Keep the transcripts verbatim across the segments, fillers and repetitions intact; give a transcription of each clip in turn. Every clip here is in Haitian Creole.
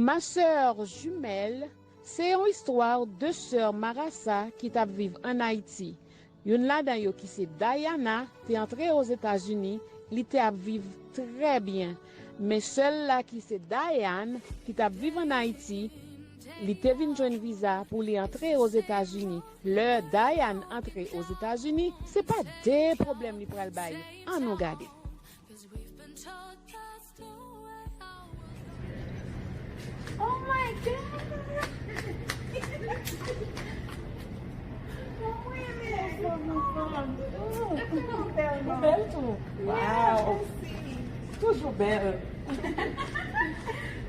Ma sœur jumelle, se yon istwa de sè marasa ki t ap viv ann Ayiti. Youn ladan yo ki se Diana te antre Ozetazini, li te ap viv trè byen. Men sè l la ki se Diane ki t ap viv ann Ayiti, li te vin jwenn viza pou li antre Ozetazini. Lè Diane antre Ozetazini, se pa de pwoblèm li pral bay. Ann nou gade. Oh my God! Mwen renmen. Ou bèl tou. Wow! Toujou bèl.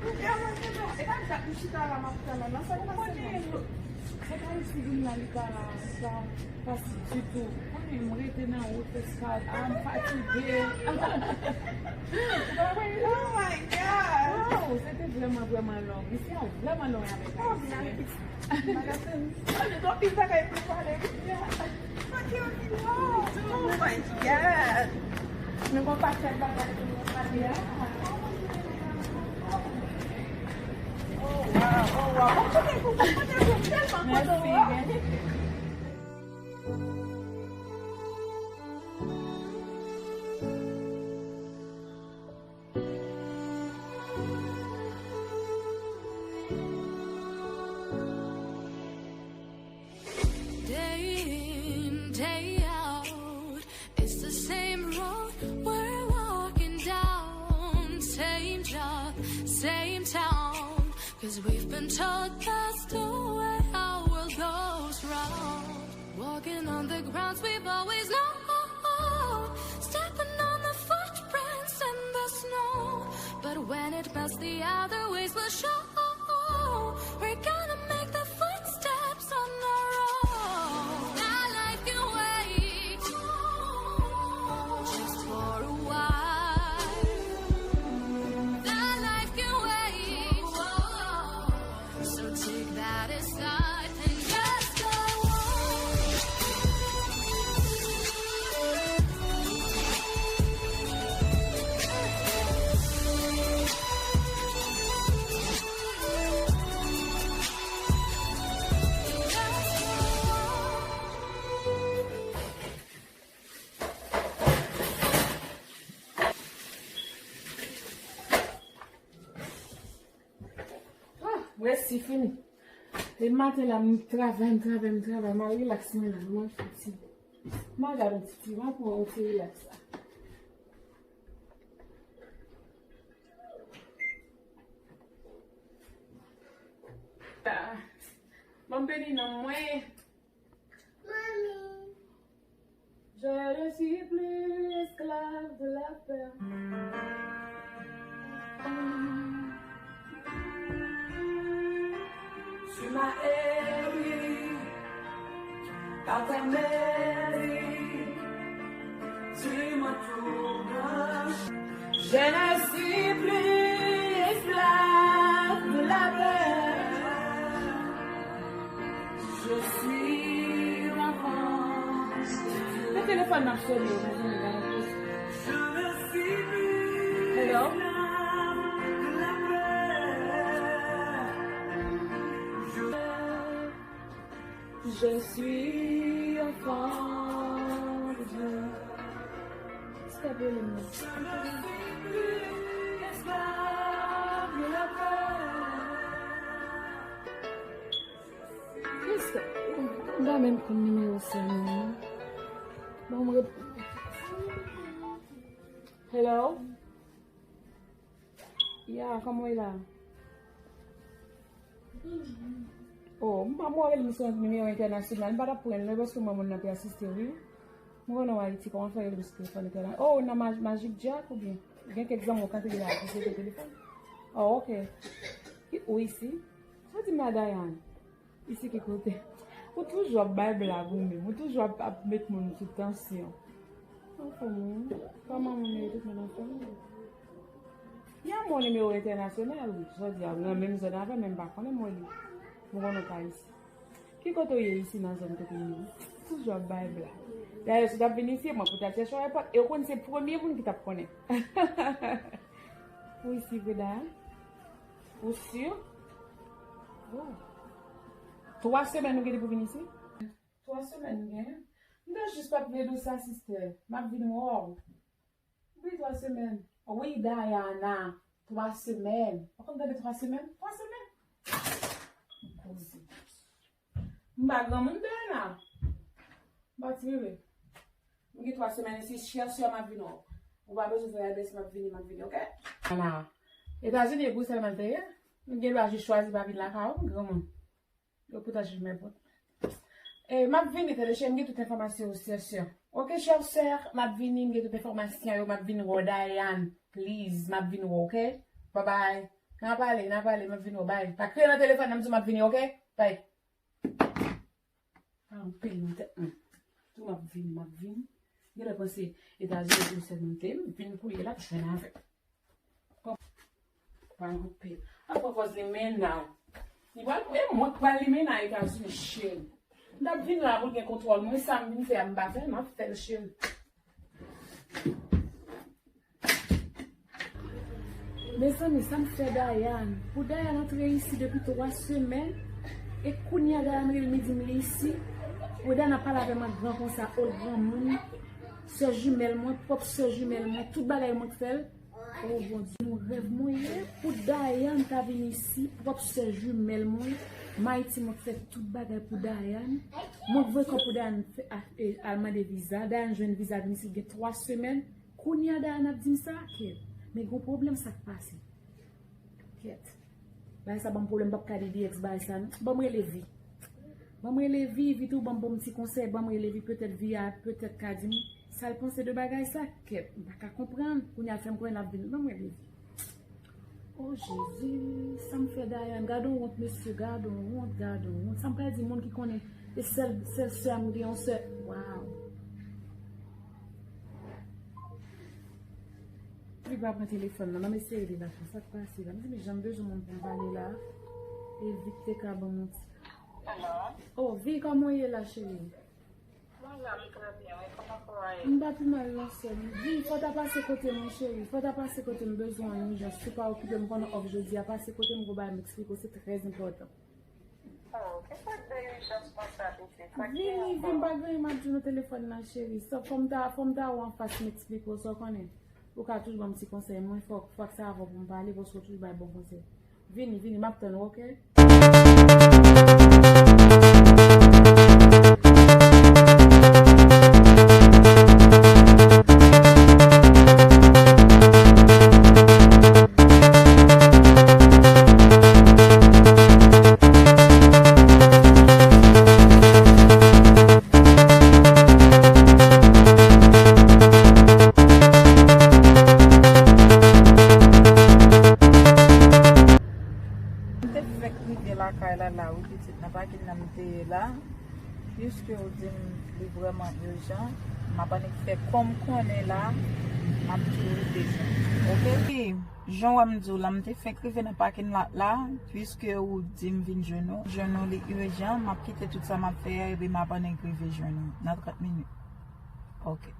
E pa dat m chita la, m ap tann ou. Nan sa k pase, non? Se pa isi vin la, li pa, li pa fasil ditou. Konnen m rete nan wout eskad, a, m fatige. Oh my God! Wow, se te vrèman, vrèman long. Isi a vrèman long avèk Ayisyen. Anpil bagay pou pale. Oh my God! Nou gon pakèt bagay pou nou pale a. Oh, wow, oh, wow. Bon, kote pou, kote pou, tèlman kote w. Mèsi, mèsi. Day in, day out, it's the same road we're walking down, same job, same town. 'Cause we've been told that's the way our world goes round. Walking on the grounds we've always known, stepping on the footprints in the snow. But when it melts, the other ways will show. We're gonna make the footsteps on our own. That life can wait, just for a while. That life can wait. So take that aside and just go on. Ah, m resi fini. E maten la, m travay, m travay, m travay, m al rilaks mwen la, m al fè ti, m al gade yon ti, ti, m al pran yon ti rilaks la. Ah, ban m beni nanm mwen. Mami. Je ne suis plus esclave de la peur. Tu m'as élu par ta mairie, tu m'entouras. Je ne suis plus esclave de la peur. Je suis enfant de Dieu. Se telefòn m ap sone, mezanmi, gade. Je ne suis plus esclave de la peur. Je suis enfant de Dieu. Stop rele m nan. Stop. M pa menm konn nimewo sè m nan. Bon, m rep-, Hello? Ya, kòman w ye la? Oh, m pa mwen rele m sou yon nimewo entènasyonal. M pa t ap pran l non, paske manman nan te asiste, wi. M konnen w Ayiti, kòman fè rele m sou telefòn entèna-, oh, nan Mag-, Magic Jack oubyen? Gen kèk zanmi w k antre la, ki se telefòn. Oh, ok. Ki, ou isi? Sa di m la, Dayan? Isi ki kote? Ou toujou ap bay blag ou menm. Ou toujou ap, ap met moun sou tansyon. Anfen, moun. Kòman moun yo tout moun anfòm? Ya, mon nimewo entènasyonal, wi. Jodi a, nan menm zòn avè m, men m pa konnen mwen li. Mwen konnen w pa isi. Ki kote w ye isi nan zòn kote m ye? Toujou ap bay blag. Dayè, si w t ap vin isi, mwen pou t al chèche w ayewopò, e w konn se premye moun ki t ap konnen. Ou isi vre, Dayè? Ou si? Oh. Twa semèn ou gen pou vin isi? Twa semèn m gen. M te jis pa t vle di w sa, sistè. M ap vin wè w. Wi, twa semèn. Wi, Dayana. Twa semèn. Ou konn tande twa semèn? Twa semèn. Koze. M pa granmoun, Dayana. M pa ti bebe. M gen twa semèn isi, chè sè, m ap vin wè w. Ou pa bezwen voye adrès, m ap vini, m ap vini, oke? Ala. Etazini e Brisèl mwen te ye. M gen dwa jis chwazi pa vin lakay ou, granmoun. Yo pou ta jis men bon. E, m ap vini, tande chè, m gen tout enfòmasyon yo, sè, sè. Oke, chè sè, m ap vini, m gen tout enfòmasyon yo, m ap vin wè w, Dayan, please, m ap vin wè w, oke? Bye bye. N a pale, n a pale, m ap vin wè w, bye. Pa kriye nan telefòn nan, m di w m ap vini, oke? Bye. Pa anpil nan tèt mwen. Tou m ap vini, m ap vini. Genlè panse Etazini pou sèmante m, vin kounye la, jwenn avè m. Pa anpil. Ap pran pòz li men nan. Li pral, e mwen k pral li men nan Etazini, cheri. M t ap vin la pou l gen kontwòl mwen, sa m vin fè a, m pa fè, m ap fè l, cheri. Mezanmi, sa m fè Dayan? Pou Dayan antre isi depi twa semèn, e kounye a Dayan rele m, li di m li isi. Pou Dayan ap pale avè m an gran konsa, o granmoun, sè jimèl mwen, pwòp sè jimèl mwen, tout bagay mwen k fè l. O Bondye, yon rèv mwen ye, pou Dayan ta vin isi, pwòp sè jimèl mwen, m Ayiti, mwen k fè tout bagay pou Dayan. Mwen k voye kòb pou Dayan fè, a, e, al mande viza, Dayan jwenn viza vin isi, gen twa semèn. Kounye a Dayana ap di m sa, kèt. Men gon pwoblèm, sa k pase? Kèt. Bagay sa ban m pwoblèm, m p ap ka di D X bagay sa non. Ban m rele Vi. Ban m rele Vi, Vi tou ban m bon ti konsèy, ban m rele Vi, petèt Vi a, petèt ka di m sa l panse de bagay sa, kèt. M pa ka konprann. Kounye a l fè m konnen l ap vin. Ban m rele Vi. O Jezi, sa m fè Dayan? Gad on wont, mesye, gad on wont, gad on wont. Sa m pral di moun ki konnen e sèl, sèl sè a m gen, yon sè. Waw. Li pa pran telefòn nan, m ap eseye li la, sa k pase la? M di, men jan m bezwen moun pou m pale la. E Vi te ka ban m yon ti. Hello? Oh, Vi, kòman w ye la, cheri? Mwen la, m trè byen, wi. Kòman pou w ye? M pa pi mal non, sè m. Vi, fò w ta pase kote mwen, cheri. Fò w ta pase kote m, bezwen w an ijans. Si w pa okipe m, konnen off jodi a, pase kote m, gon bagay m eksplike w, se trè enpòtan. Oh, ki sòt de ijans konsa, pitit? Sa k gen ankò? Vini, vin, pa gen anyen m ap di w nan telefòn nan, cheri. Sa, fò m ta, fò m ta wè w anfas, m eksplike w, sa w konnen. Ou ka toujou ban m ti konsèy, mwen fòk, fòk se avè w pou m pale, paske w toujou bay bon konsèy. Vini, vini, m ap tann ou, oke? M te fèk rive lakay la, la, wi, pitit, nan pakin nan m te ye la. Piske ou di m li vrèman ijan, m ap annik fè kòm konnen la, m ap di w li deja. Oke? Jan w wè m di w la, m te fèk rive nan pakin la, la, piske ou di m vin jwenn ou. Jwenn ou li ijan, m ap kite tout sa m ap fè a, epi m ap annik rive jwenn ou nan trant minit. Oke.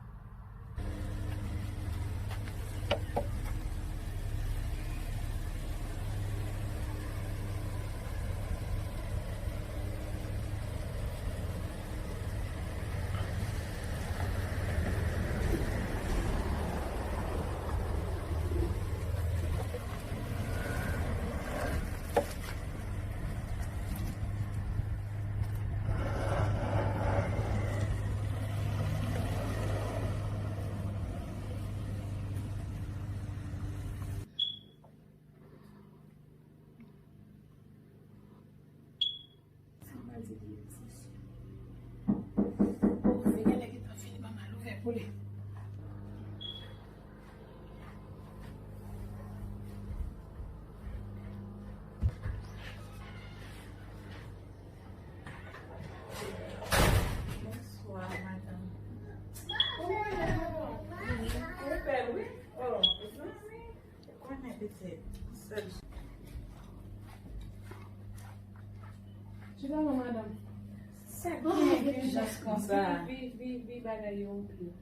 Bonswa, madanm. Kòman w ye, madanm? Ou bèl, wi. Oh, mezanmi. Ou konnen petèt. Sèl. Chita non, madanm. Sa gen, ki ijans konsa? Vi, vi, vi, vi, bagay yo anpil.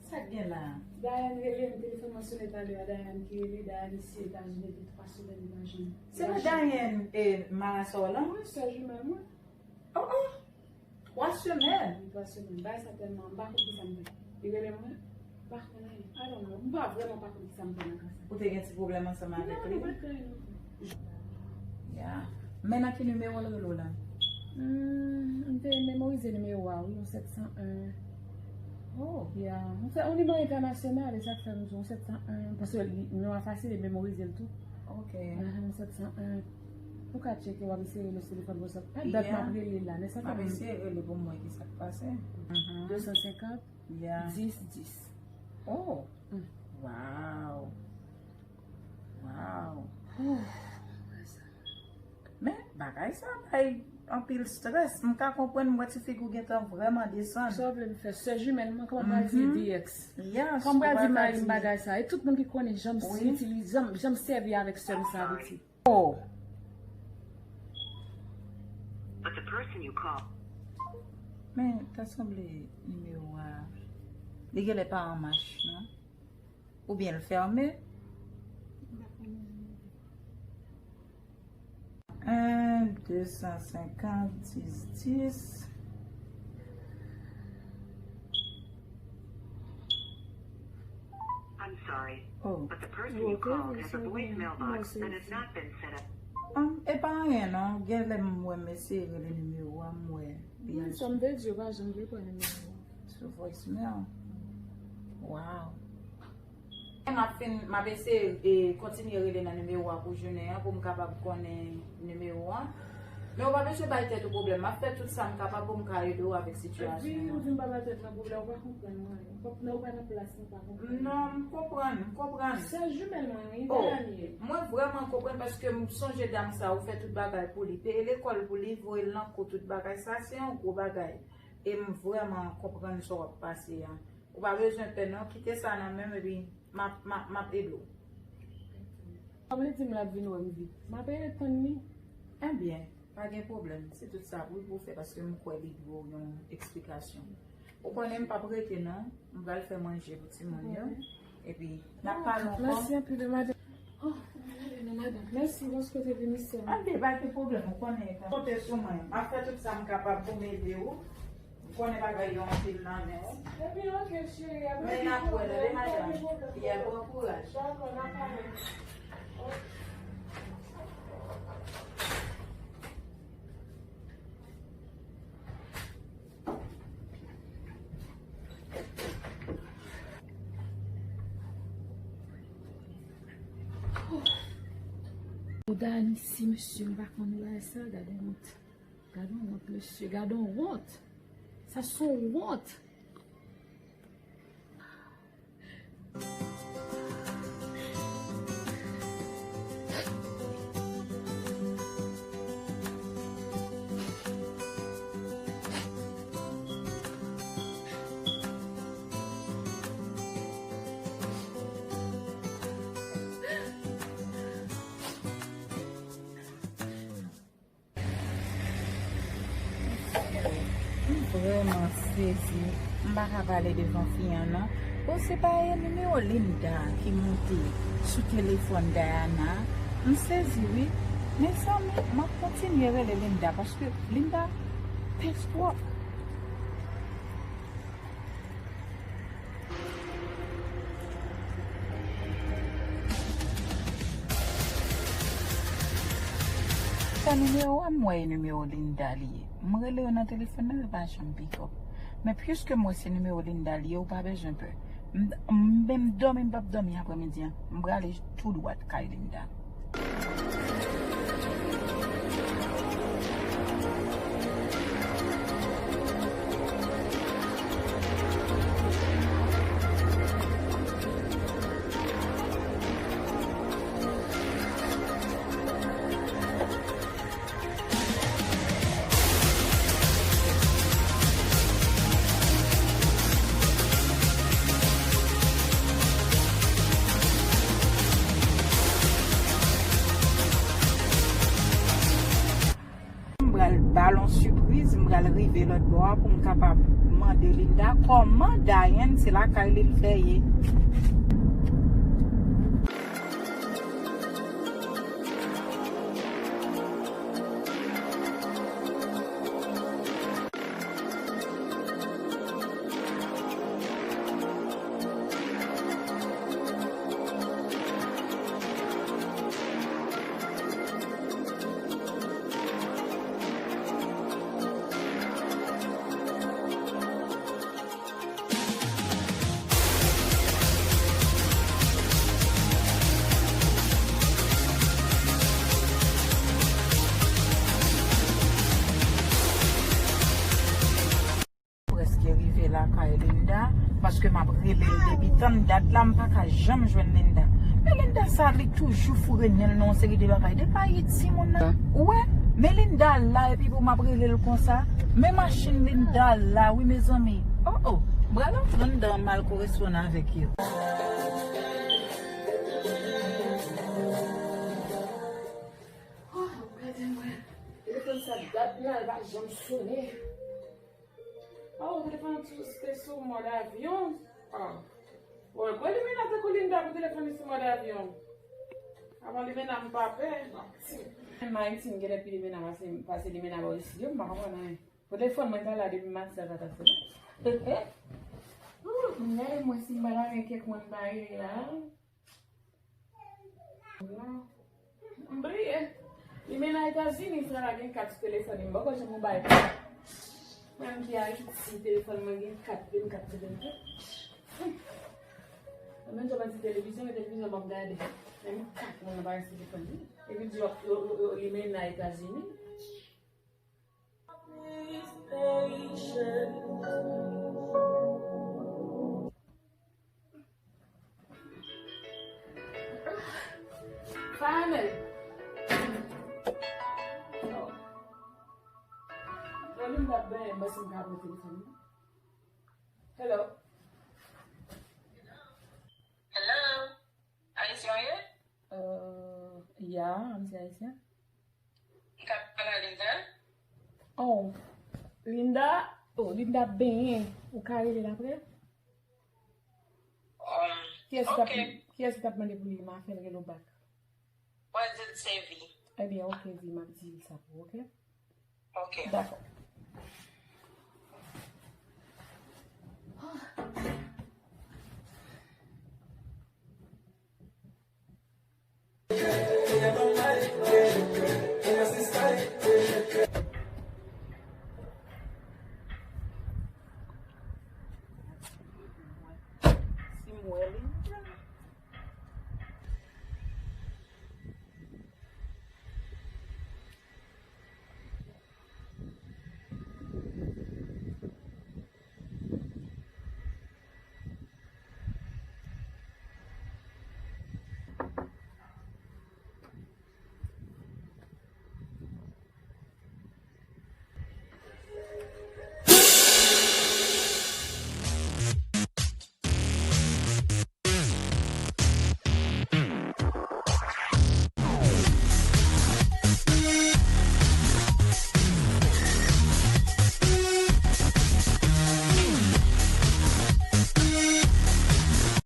Sa k gen la? Diane rele m, telefòn mwen sonnen talè a, Diane ki rele, Diane isi Etazini depi twa semèn li pa jwenn. Se pa Diane, e, Marasa w lan? Wi, sè jimèl mwen. Oh, oh! Twa semèn? Wi, twa semèn. Bagay sa tèlman, m pa konn kisa m fè. Li rele mwen, m pa konn anyen. I don't know. M pa vrèman pa konn kisa m fè nan ka sa. Ou te gen ti pwoblèm ansanm avèk li? Non, nou pa t gen anyen nou fè. Ya. Men nan ki nimewo l rele w la? Hmm, m te memorize nimewo a, wi, yon sèt san en. Oh. Ya. M fè yon nimewo entènasyonal, e sa k fè m di w yon sèt san en, paske li, nimewo a fasil, e memorize l tou. Ok. Ahan, sèt san en. Ou ka tcheke, w ap eseye rele sou telefòn WhatsApp. Pa dat m ap rele la, men sa fè m eseye rele pou m wè ki sa k pase. Mhm. De san senkant, dis dis. Oh! Mm. Wow! Wow! Men, bagay sa bay anpil strès. M ka konprann, m wè ti figi w gentan vrèman desann. Sa w vle m fè? Sè jimèl mwen, kòman m pral di D X? Kòman m pral di mari m bagay sa? E tout moun ki konnen jan m itilize, jan m, jan m sèvi avèk sè m sa pitit. Oh. But the person you call. Men, ta sanble nimewo a, li genlè pa an mach, non? Oubyen l fèmen? En, de san senkant, dis, dis. I'm sorry, but the person you called has a voicemail box that has not been set up. Um, e pa anyen non, genlè m wè m eseye rele nimewo a, m wè li al sou voicemail. Wow. M ap fin, m ap eseye, e, kontinye rele nan nimewo a pou jounen an, pou m kapab konnen nimewo a. Men ou pa bezwen bay tèt ou pwoblèm. M ap fè tout sa m kapab pou m ka ede w avèk sitiyasyon an. Epi, ou di m pa bay tèt mwen pwoblèm, ou pa konprann mwen. Ou pa, ou pa nan plas mwen, ou pa konprann. Non, m konprann, m konprann. Sè jimèl mwen, wi, Melanie. Mwen vrèman konprann paske m sonje dam sa, ou fè tout bagay pou li. Peye lekòl pou li, voye l nan kou, tout bagay. Sa, se yon gwo bagay. E m vrèman konprann sa w ap pase a. Ou pa bezwen pè non, kite sa nan men m epi m ap, m ap, m ap ede w. Kòm li di m l ap vin wè m vit, m ap ret tann li. Ebyen, pa gen pwoblèm. Se tout sa wi pou w fè paske m kwè li dwe w yon eksplikasyon. Ou konnen m p ap rete non, m pral fè manje pou timoun yo. Epi, n ap pale ankò. Mèsi anpil wi madanm. Oh, mwen ale non madanm. Mèsi paske w te vini sè m. Anben, pa gen pwoblèm, ou konnen, konte sou mwen. M ap fè tout sa m kapab pou m ede w. M konnen bagay yo anpil nan men w. Epi, ok, cheri, men n ap wè, tande, madanm. Ya, pran kouraj. Dakò, n ap pale. Ou Dani, si mesye m pa konn bagay sa, gade wont. Gade yon wont, mesye, gade yon wont. Sa se yon wont. M vrèman sezi. M pa ka pale devan fi an non. Bon, se pa e nimewo Linda ki moute sou telefòn Diana. M sezi wi. Mezanmi, m ap kontinye rele Linda paske Linda pès twòp. Sa nimewo a, m wè e nimewo Linda li ye. M rele yo nan telefòn nan, yo pa janm pick up. Men piske m wè se nimewo Linda li ye, ou pa bezwen pè. M, m, menm dòmi m p ap dòmi aprèmidi an. M prale tou dwat kay Linda. Rive lòt bò a pou m kapab mande Linda kòman Diane se lakay li l fè ye. Prèske rive lakay Linda, paske m ap rele l depi tann dat la, m pa ka janm jwenn Linda. Men Linda sa, li toujou foure nen l nan yon seri de bagay. Depi Ayiti, moun nan. Ou wè? Men Linda la, epi pou m ap rele l konsa. Men machin Linda la, wi, mezanmi. Oh, oh. M pral antre anndan, m al koresponn avèk yo. Oh, gade mwen. Telefòn sa dat la, l pa janm sonnen. Oh, telefòn an te sou mòd avyon. Ah. Bon, bon, Limena tankou Linda pou telefòn li sou mòd avyon. Avan Limena, m pa pè. M Ayiti, m gen lè pi Limena pase, pase Limena bò isit yo, m pa konprann anyen. Pou telefòn mwen ta la depi maten sa ta sonnen. Ooh, m gade mwen si m pa ta gen kèk moun pa rele la. Non. M bliye. Li mennen Etazini, frè la gen kat sou telefòn li. M poko janm bay kat. Mwen ki Ayiti, telefòn mwen gen kat, vennkat sou vennkat. Mwen menm jan mwen di televizyon, men televizyon m ap gade. Menm kat mwen pa gen sou telefòn li. Epi di yo, yo, yo, yo, li mennen Etazini. Fane. Volume pa byen, mwen si m ka pran telefòn nan. Hello. Hello. Ayisyen w ye? Euh, ya, m se ayisyen. M ka pale a Linda? Oh, Linda, oh, Linda ap benyen. Ou ka rele l apre? Um, kiyès ki t ap, ok. Kiyès ki t ap mande pou li? M a fè l rele w back. Mwen di l se Vi. Ebyen, ok, Vi, m ap di l sa pou ou, ok? Ok. Dakò. Si m wè li.